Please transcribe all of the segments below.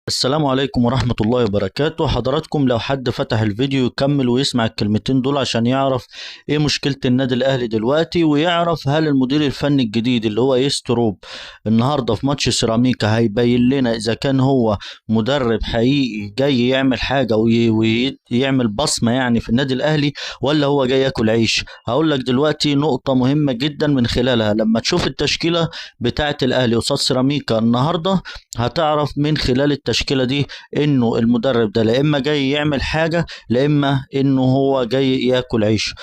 السلام عليكم ورحمة الله وبركاته. حضراتكم لو حد فتح الفيديو يكمل ويسمع الكلمتين دول عشان يعرف ايه مشكلة النادي الاهلي دلوقتي، ويعرف هل المدير الفني الجديد اللي هو يستروب النهاردة في ماتش سيراميكا هيبين لنا اذا كان هو مدرب حقيقي جاي يعمل حاجة ويعمل بصمة يعني في النادي الاهلي، ولا هو جاي ياكل عيش. هقول لك دلوقتي نقطة مهمة جدا من خلالها لما تشوف التشكيلة بتاعة الاهلي قصاد سيراميكا النهاردة هتعرف من خلال التشكيلة دي انه المدرب ده لا اما جاي يعمل حاجة لا اما انه هو جاي ياكل عيش.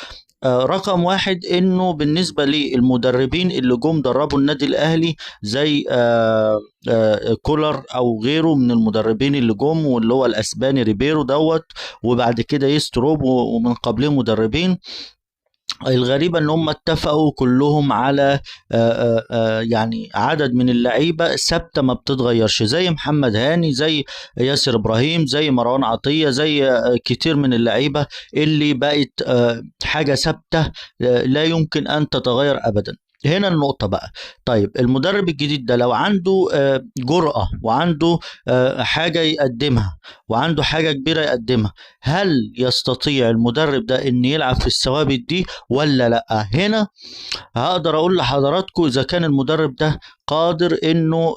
رقم واحد انه بالنسبة للمدربين اللي جم دربوا النادي الاهلي زي كولر او غيره من المدربين اللي جم، واللي هو الاسباني ريبيرو دوت، وبعد كده يستروب ومن قبلهم مدربين. الغريبة ان هم اتفقوا كلهم على يعني عدد من اللعيبة ثابتة ما بتتغيرش، زي محمد هاني، زي ياسر ابراهيم، زي مروان عطية، زي كتير من اللعيبة اللي بقت حاجة ثابتة لا يمكن ان تتغير ابدا. هنا النقطة بقى، طيب المدرب الجديد ده لو عنده جرأة وعنده حاجة يقدمها وعنده حاجة كبيرة يقدمها، هل يستطيع المدرب ده ان يلعب في الثوابت دي ولا لا؟ هنا هقدر اقول لحضراتكم اذا كان المدرب ده قادر انه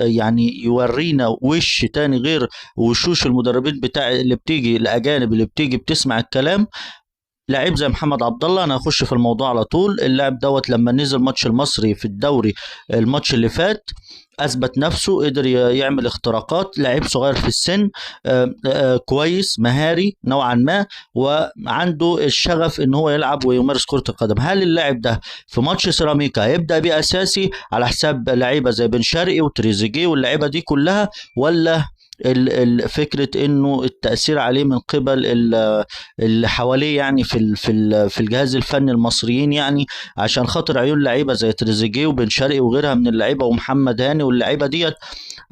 يعني يورينا وش تاني غير وشوش المدربين بتاع اللي بتيجي الاجانب اللي بتيجي بتسمع الكلام. لعيب زي محمد عبد الله، انا هخش في الموضوع على طول. اللاعب دوت لما نزل ماتش المصري في الدوري الماتش اللي فات اثبت نفسه، قدر يعمل اختراقات، لعيب صغير في السن، كويس، مهاري نوعا ما، وعنده الشغف ان هو يلعب ويمارس كرة القدم. هل اللاعب ده في ماتش سيراميكا هيبدأ بيه اساسي على حساب لعيبة زي بن شرقي وتريزيجيه واللعيبة دي كلها، ولا فكرة انه التأثير عليه من قبل اللي حواليه يعني في الجهاز الفني المصريين، يعني عشان خاطر عيون لعيبة زي تريزيجيه وبن شرقي وغيرها من اللعيبة ومحمد هاني واللعيبة ديت،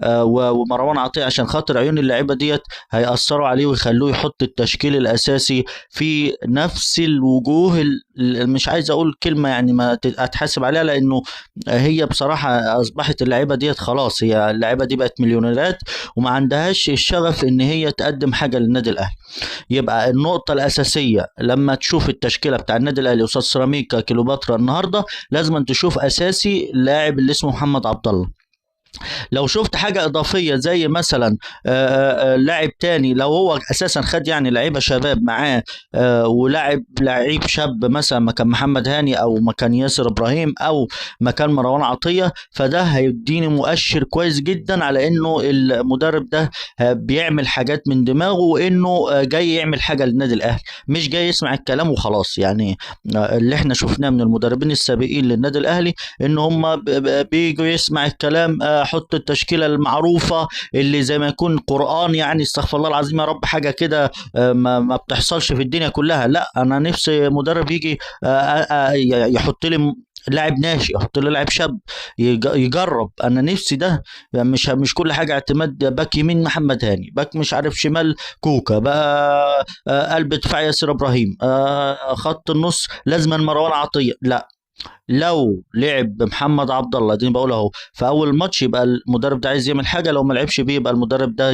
ومروان عطية، عشان خاطر عيون اللعيبة ديت هيأثروا عليه ويخلوه يحط التشكيل الأساسي في نفس الوجوه مش عايز أقول كلمة يعني ما أتحاسب عليها، لأنه هي بصراحة أصبحت اللعيبة ديت خلاص، هي اللعيبة دي بقت مليونيرات وما عندهاش الشغف إن هي تقدم حاجة للنادي الأهلي. يبقى النقطة الأساسية لما تشوف التشكيلة بتاع النادي الأهلي قصاد سيراميكا كليوباترا النهاردة لازم تشوف أساسي اللاعب اللي اسمه محمد عبد الله. لو شفت حاجة إضافية زي مثلا لاعب تاني، لو هو أساسا خد يعني لعيبة شباب معاه، ولاعب لعيب شاب مثلا مكان محمد هاني أو مكان ياسر إبراهيم أو مكان مروان عطية، فده هيديني مؤشر كويس جدا على إنه المدرب ده بيعمل حاجات من دماغه، وإنه جاي يعمل حاجة للنادي الأهلي، مش جاي يسمع الكلام وخلاص. يعني اللي احنا شفناه من المدربين السابقين للنادي الأهلي إن هم بيجوا يسمع الكلام، حط التشكيلة المعروفة اللي زي ما يكون قرآن، يعني استغفر الله العظيم يا رب، حاجة كده ما بتحصلش في الدنيا كلها. لا، أنا نفسي مدرب يجي يحط لي لاعب ناشئ، يحط لي لاعب شاب، يجرب. أنا نفسي ده، مش كل حاجة اعتماد باك يمين محمد هاني، باك مش عارف شمال كوكا، بقى قلب دفاع ياسر إبراهيم، خط النص لازما مروان عطية. لا، لو لعب محمد عبد الله، دي بقول اهو في اول ماتش، يبقى المدرب ده عايز يعمل حاجه، لو ما لعبش بيه يبقى المدرب ده